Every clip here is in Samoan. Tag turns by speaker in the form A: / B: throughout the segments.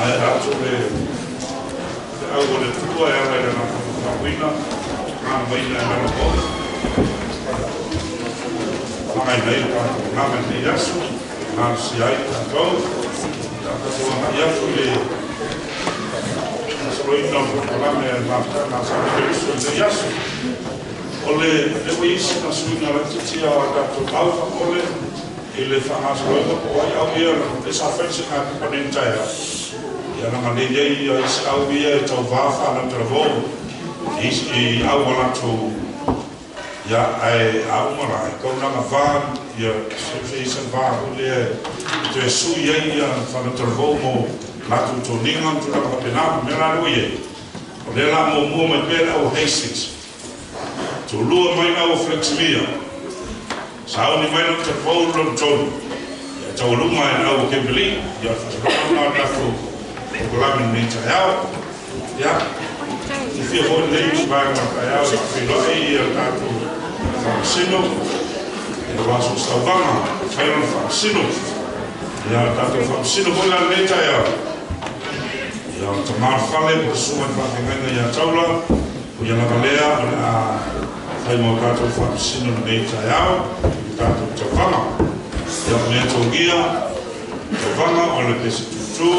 A: Ae atu le au o le tua e ala i lana faafauina, gana maina e lana mo. Whangai nei o tātou nganga i nei aso, ngā si ai tātou, ia tātou anga i atu le soloina o polokalame a ngā sa me uso i nei aso. O le lewa isi na suiga laitiiti a tātou au whakole, i le whangasoloina po ai au ia e sa whaise ngā kupaneni taea. Ia nanga le iei ia isi au ia e tau vāwha nau tera vō, i au a lātou ia ae a umara e kaunanga vā ia se isa vā lea e toe sui ai ia whanau tera vō mō lātou tōninga tūranga whapenā mea rā lewa iei. O lea la mō mua mai pēr au Hastings. Tūlua mai au Fleximia. Sauni mai nau te vō lona tolu. Ia tau luma e au Kimberley. Ia whasalonga ngā tātou polokalame nei taeao. Ia, te fia hoi nei i vaenga taeao i whawhiloe i a tātou whakasino. E wāso sauvanga, whairona whakasino. Ia tātou whakasino hoi la nei taeao. Ia o ta whale o sunga i whawhengainga ia taula. O ia lava lea o le a whai mau tātou whakasino nei taeao. I tātou tauvaga. Ia o mea taugia, tauvaga o le pese tutu,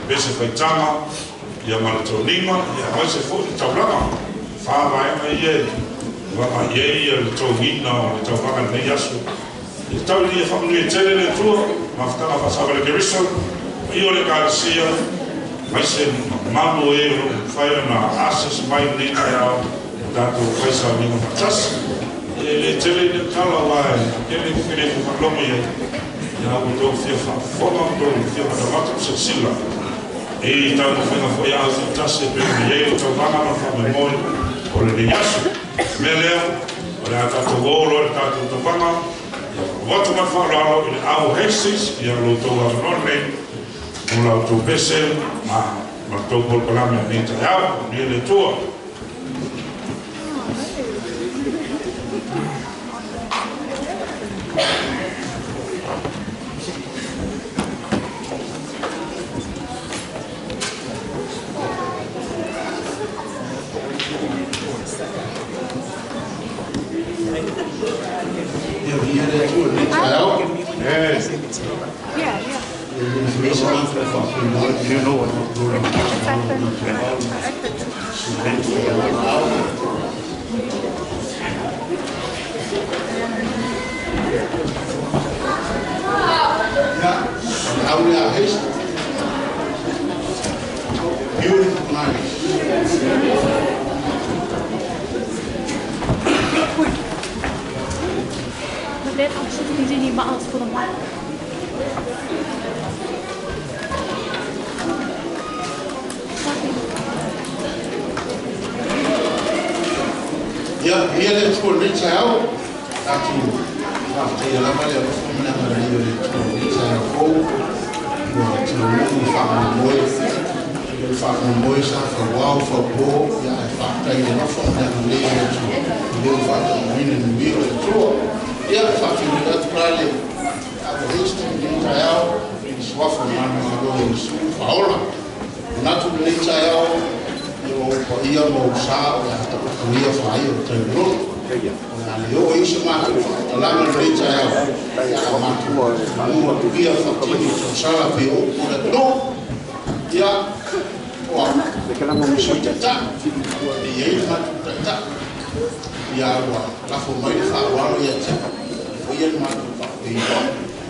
A: pese whaitanga, ia ma le tauninga, ia mai se fo i taulaga. Whāwaenga ia e waka ia ia le taugina o le tauvaga nei aso. I tau ia whakanui e tele le tua, mawhitanga whasawa le keriso, i o le kāresia, mai se malu e o whai na asas mai nei taeao, o tātou whaisa o ninga whatasi. E le tele le tala wae, kele kele ku whakalongo ia, ia o tō fia whafonga, tō fia whakamata o sila. E tau mawhenga fo ia au tasi e pēr me iei o tau vanga ma whamwe moi o le nei aso. Mea lea, o le a tātou ōlo le tātou tau vanga, ia whakawatu mai whaolalo i le au Hastings, ia lo tau avanoa nei, o lau tau pese, ma tau polokalame nei taeao, ni le tua.
B: Beautiful night. Ia, ia le tua nei taeao, tātou whāwhataia lava le alofa mana marai o le tua nei taeao fou, ua tino whakamōmoe, whakamōmoe sa whawau, whapō, ia e whāwhataia alofa mana marai o le tua, leo whakamoina nui o le tua. Ia, whāwhataia atu rā le au Hastings nei taeao, i suafa mana malo i su whaola. Natu nei taeao, o pa ia mo sa o ia ta ko ia fa ia o te ro o na le o isa ma tu fa la ma le ta ia ma tu mo tu ia fa ti ni so sa la pe o o le no ia o a mo so ta ta ia ia ma tu ta ta ia wa la fo mai fa wa ia ta o ia ma tu fa pe ia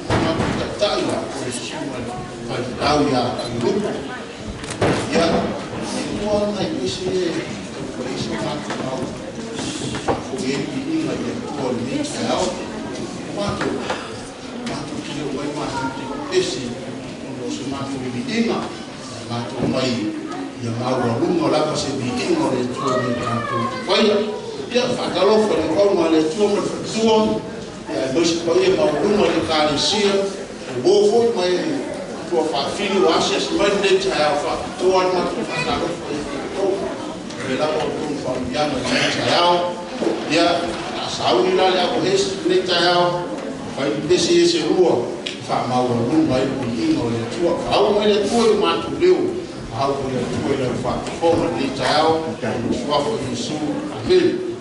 B: ma tu ta ta ia o se ma fa tau ia lu ia Ua nai isi e isi mātou au whaafoe i inga i tua nei taeao. Mātou, mātou ki leo mai mātou te pesi ono se mātou i inga. Mātou mai ia maua lunga lapa se bi inga o le tua nei tātou te whaia. Ia whaakalofa le kaunga le tua ma le whatua. Ia e maisi pa ia maua lunga le kālesia. O wō mai tua whaafili o asiasi mai nei taeao whaakatoa ni mātou whaakalofa i te tō. Le lapa o tōnu whaamiana nei taeao. Ia, a sauni la le ako hesi nei taeao. Whai pesi e se rua. Faamaualuga ai le viiga o le Atua. Faauu mai le Atua i o matou leo, faauu le Atua i lau faafofoga i lenei taeao, i le suafa o Iesu. Amene.